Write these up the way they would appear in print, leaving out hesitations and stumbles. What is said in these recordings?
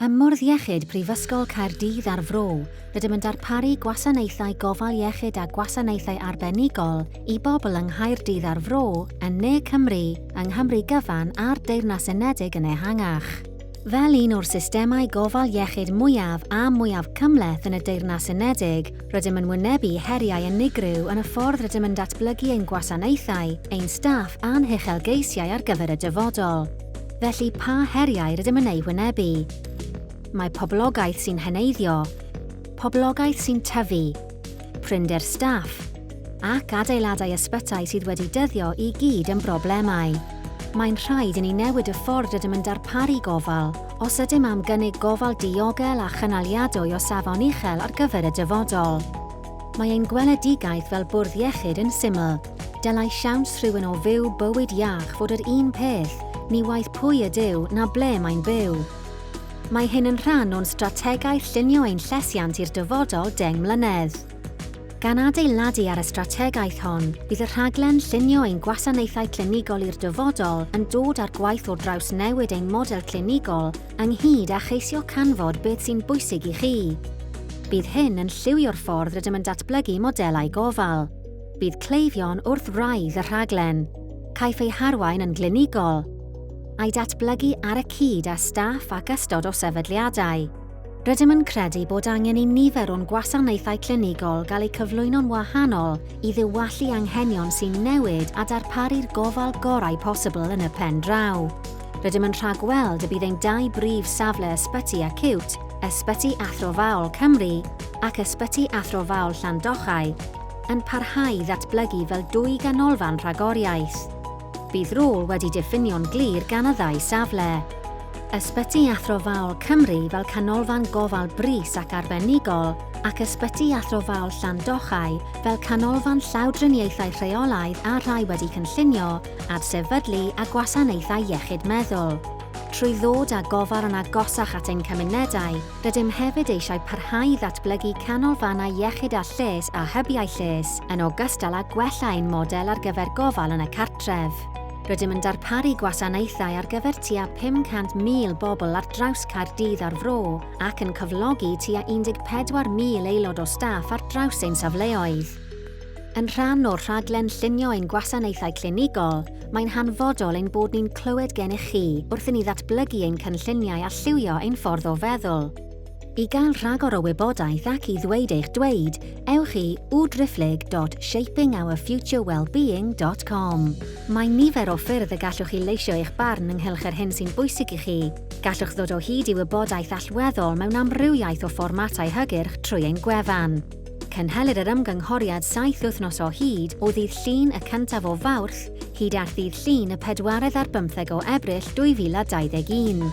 Ym Mwrdd Iechyd Prifysgol Caerdydd a'r Fro, rydym yn darparu gwasanaethau gofal iechyd a gwasanaethau arbenigol i bobl yng Nghaerdydd a'r Fro, yn Ne Cymru, yng Nghymru gyfan a'r Deyrnas Unedig yn ehangach. Fel un o'r systemau gofal iechyd mwyaf a mwyaf cymhleth yn y Deyrnas Unedig, rydym yn wynebu heriau unigryw yn y ffordd rydym yn datblygu ein gwasanaethau, ein staff a'n huchelgeisiau ar gyfer y dyfodol. Felly, pa heriau rydym yn eu hwynebu? Mae poblogaeth sy'n heneiddio, poblogaeth sy'n tyfu, prinder staff, ac adeiladau ysbytai sydd wedi dyddio i gyd yn broblemau. Mae'n rhaid i ni newid y ffordd rydym yn darparu gofal os ydym am gynnig gofal diogel a chynaliadwy o safon uchel ar gyfer y dyfodol. Mae ein gweledigaeth fel bwrdd iechyd yn syml, dylai siawns rhywun o fyw bywyd iach fod yr un peth, ni waeth pwy ydyw na ble mae'n byw. Mae hyn yn rhan o'n strategaeth llunio ein llesiant i'r dyfodol deng mlynedd. Gan adeiladu ar y strategaeth hon, bydd y rhaglen Llunio ein Gwasanaethau Clinigol i'r Dyfodol yn dod â'r gwaith o drawsnewid ein model clinigol ynghyd â cheisio canfod beth sy'n bwysig i chi. Bydd hyn yn lliwio'r ffordd rydym yn datblygu modelau gofal. Bydd cleifion wrth wraidd y rhaglen. Caiff ei harwain yn glinigol, a'i datblygu ar y cyd â staff ac ystod o sefydliadau. Rydym yn credu bod angen i nifer o'n gwasanaethau clinigol gael eu cyflwyno'n wahanol i ddiwallu anghenion sy'n newid a darparu'r gofal gorau posibl yn y pen draw. Rydym yn rhagweld y bydd ein dau brif safle ysbyty acíwt, Ysbyty Athrofaol Cymru ac Ysbyty Athrofaol Llandochau, yn parhau i ddatblygu fel dwy ganolfan rhagoriaeth. Bydd rôl wedi diffinio'n glir gan y ddau safle. Ysbyty Athrofaol Cymru fel canolfan gofal brys ac arbenigol ac Ysbyty Athrofaol Llandochau fel canolfan llawdriniaethau rheolaidd a rhai wedi cynllunio adsefydlu a gwasanaethau iechyd meddwl. Trwy ddod â gofal yn agosach at ein cymunedau, rydym hefyd eisiau parhau i ddatblygu canolfannau iechyd a lles a hybiau lles, yn ogystal â gwella ein model ar gyfer gofal yn y cartref. Rydym yn darparu gwasanaethau ar gyfer tua 500,000 bobl ar draws Caerdydd a'r Fro ac yn cyflogi tua 14,000 aelod o staff ar draws ein safleoedd. Yn rhan o'r rhaglen llunio ein gwasanaethau clinigol, mae'n hanfodol ein bod ni'n clywed gennych chi wrth i ni ddatblygu ein cynlluniau a lliwio ein ffordd o feddwl. I gael rhagor o wybodaeth ac i ddweud eich dweud, ewch i www.shapingourfuturewellbeing.com. Mae nifer o ffyrdd y gallwch chi leisio eich barn ynghylch yr hyn sy'n bwysig i chi. Gallwch ddod o hyd i wybodaeth allweddol mewn amrywiaeth o fformatau hygyrch trwy ein gwefan. Cynhelir yr ymgynghoriad saith wythnos o hyd o ddydd Llun y cyntaf o Fawrth hyd at ddydd Llun y pedwaredd ar bymtheg o Ebrill 2021.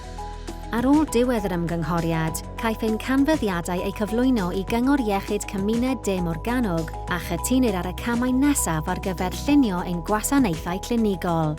Ar ôl diwedd yr ymgynghoriad, caiff ein canfyddiadau eu cyflwyno i Gyngor Iechyd Cymuned De Morgannwg a chytunir ar y camau nesaf ar gyfer llunio ein gwasanaethau clinigol.